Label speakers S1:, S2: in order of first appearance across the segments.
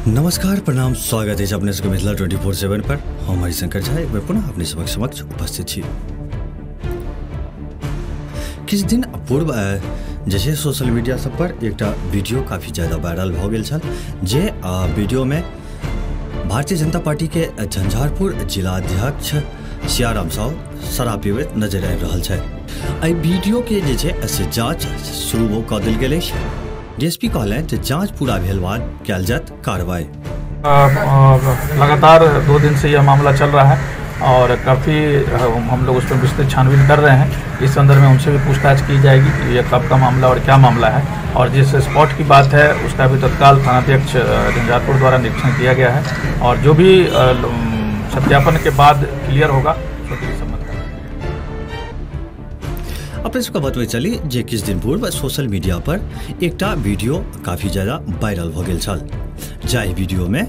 S1: नमस्कार, प्रणाम, स्वागत है अपने सबके मिथिला 24/7 पर। हम हरिशंकर झा एक बेर पुनः अपने सबक समक्ष उपस्थित छी। किछु दिन पूर्व जे सोशल मीडिया सब पर एकटा वीडियो काफ़ी ज़्यादा वायरल भऽ गेल छल, जे वीडियो में भारतीय जनता पार्टी के झंझारपुर जिलाध्यक्ष सियाराम साहु शराब पीबैत नजर आबि रहल छथि। एहि वीडियो के जे छै से जाँच शुरू कऽ देल गेल अछि। डीएसपी कहलनि जे जांच पूरा भेल बाद कयल जायत कार्रवाई।
S2: लगातार 2 दिन से यह मामला चल रहा है और काफ़ी हम लोग उस पर विस्तृत छानबीन कर रहे हैं। इस संदर्भ में उनसे भी पूछताछ की जाएगी कि यह कब का मामला और क्या मामला है, और जिस स्पॉट की बात है उसका भी तत्काल थानाध्यक्ष झंझारपुर द्वारा निरीक्षण किया गया है और जो भी सत्यापन के बाद क्लियर होगा तो सम्मत।
S1: अपने सबके बतबै चली जे किछु दिन पूर्व सोशल मीडिया पर एकटा वीडियो काफ़ी ज़्यादा वायरल भऽ गेल छल, जाहि वीडियो में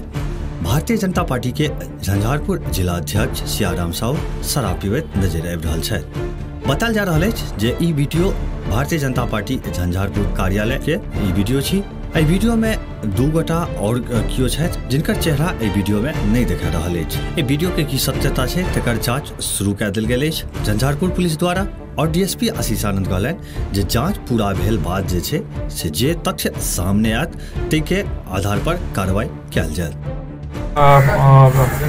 S1: भारतीय जनता पार्टी के झंझारपुर जिलाध्यक्ष सियाराम साहु शराब पीबैत नजर आबि रहल छथि। बतायल जा रहल अछि जे ई वीडियो भारतीय जनता पार्टी झंझारपुर कार्यालय के ई वीडियो छी। एहि वीडियो में 2 गोटा और कियो छथि जिनकर चेहरा एहि वीडियो में नहीं देखा रहल अछि। एहि वीडियो के की सत्यता छै तकर जांच शुरू कए देल गेल अछि झंझारपुर पुलिस द्वारा, और डीएसपी आशीष आनंद कहलनि जे जांच पूरा भेल बाद जे छै से जे तथ्य सामने आयत ताहिके आधार पर कार्रवाई कयल जायत।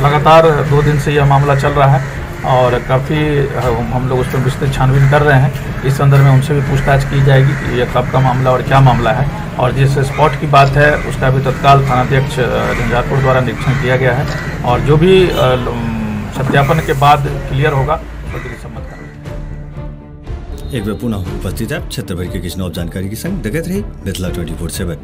S2: लगातार 2 दिन से यह मामला चल रहा है और काफ़ी हम लोग उस पर विस्तृत छानबीन कर रहे हैं। इस संदर्भ में उनसे भी पूछताछ की जाएगी कि यह कब का मामला और क्या मामला है, और जिस स्पॉट की बात है उसका भी तत्काल थानाध्यक्ष झंझारपुर द्वारा निरीक्षण किया गया है और जो भी सत्यापन के बाद क्लियर होगा तो सम्मत करेंगे।
S1: एक बेर पुनः उपस्थित है क्षेत्र भर के किछु नव जानकारी के संग। देखैत रही मिथिला 24/7।